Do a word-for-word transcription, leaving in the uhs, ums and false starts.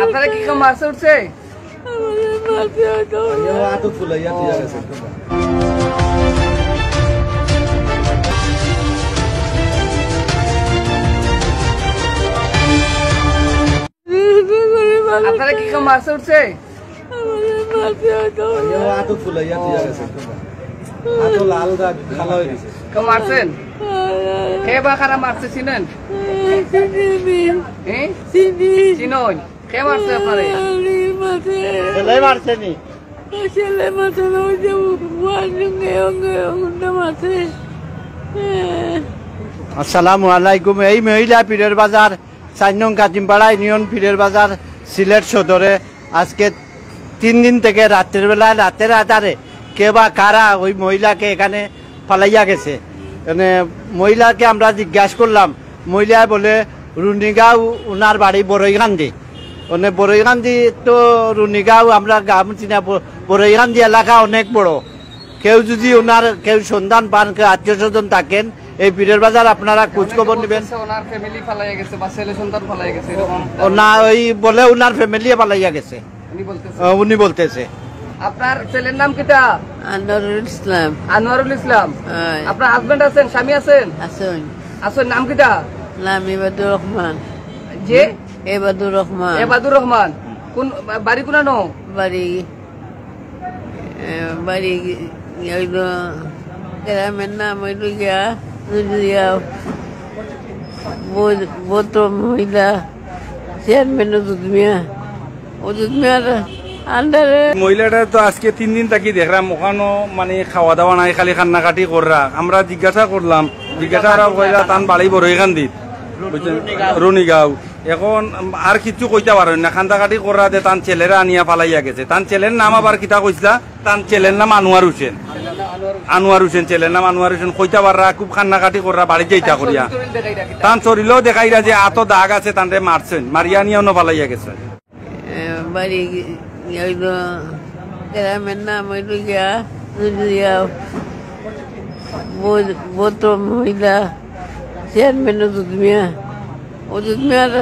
আপনারা কি কেউ মারছে উঠছে? আমারে মারছে, আমারে। আপনারা কি কেউ মারছে উঠছে? আমারে মারছে, আমারে। কেউ মারছেন? কে বা কারা মারছে চিনেন? চিনি। হ্যাঁ? চিনি। চিনইন? কে মারছে আপনারে? আরে মারছে। ছেলে মারছে নি? ছেলে মারছে না, ওই যে ওয়ান সঙ্গে অঙ্গে অঙ্গে মারছে। আসসালামু আলাইকুম। এই মহিলা পীরের বাজার, চার নং কাজিমপাড়া ইউনিয়ন, পীরের বাজার, সিলেট সদরে। আজকে তিন দিন থেকে রাত্রের বেলায়, রাতের আধারে কে বা কারা ওই মহিলাকে এখানে ফালাইয়া গেছে। মানে, মহিলাকে আমরা জিজ্ঞাসা করলাম, মহিলায় বলে রুনিগাঁও, ওনার বাড়ি বড়ইকান্দি। মানে, বড়ইকান্দি তো রুনিগাঁও, আমরা গাম চিনা, ব-, বড়ইকান্দি এলাকা অনেক বড়। কেউ যদি ওনার কেউ সন্ধান পান, কেউ আত্মীয় স্বজন থাকেন, এই পীরের বাজার আপনারা খোঁজ খবর নেবেন। বলতেছে ওনার ফ্যামিলি ফালাইয়া গেছে বা ছেলে সন্তান ফালাইয়া গেছে, এরকম। ও না, ওই বলে ওনার ফ্যামিলি ফালাইয়া গেছে। উনি বলতেছে। আহ, উনি বলতেছে। আপনার ছেলের নাম কিতা? আনোয়ারুল ইসলাম। আনোয়ারুল ইসলাম। হয়। আপনার হাজবেন্ড আছেন, স্বামী আছেন? আছেন। আছেন, নাম কিতা? নাম এবাদুর রহমান। যে? এবাদুর রহমান। এবাদুর রহমান। কোন, বাড়ি কোনানো? বাড়ি, এ, বাড়ি গি-, হইল, গ্রামের নাম হইল গিয়া, নজরিয়া, বো-, বোতম হইলা, চেয়ারম্যান অজুদ মিয়া। অজুদ মিয়ার আন্ডারে। মহিলাটা তো আজকে তিন দিন থাকি দেখলাম, ওখানো মানে খাওয়া দাওয়া নাই, খালি কান্নাকাটি কররা। আমরা জিজ্ঞাসা করলাম, জিজ্ঞাসা করা কইলা, তান বাড়ি বড়ইকান্দিত, বুঝছেন? রুনিগাঁও। এখন আর কিচ্ছু কইতা পারইন না, কান্দাকাটি কররা যে তান ছেলেরা আনিয়া ফালাইয়া গেছে। তান ছেলের নাম আবার কিতা কইছলা? তান ছেলের নাম আনোয়ার হোসেন। আনোয়ার হোসেন, ছেলের নাম আনোয়ার হোসেন। কইতা পাররা, খুব কান্নাকাটি কররা, বাড়িত যাইতা করিয়া। তান শরীরও দেখাইরা যে আতো দাগ আছে, তানরে মারছেন, মারিয়া নিয়া অনো ফালাইয়া গেছেন। এ, বাড়ি গি-, হইল, গ্রামের নাম হইল গিয়া, নজরিয়া, বো-, বোতম হইলা, চেয়ারম্যান অজুদ মিয়া। অজুদ মিয়ার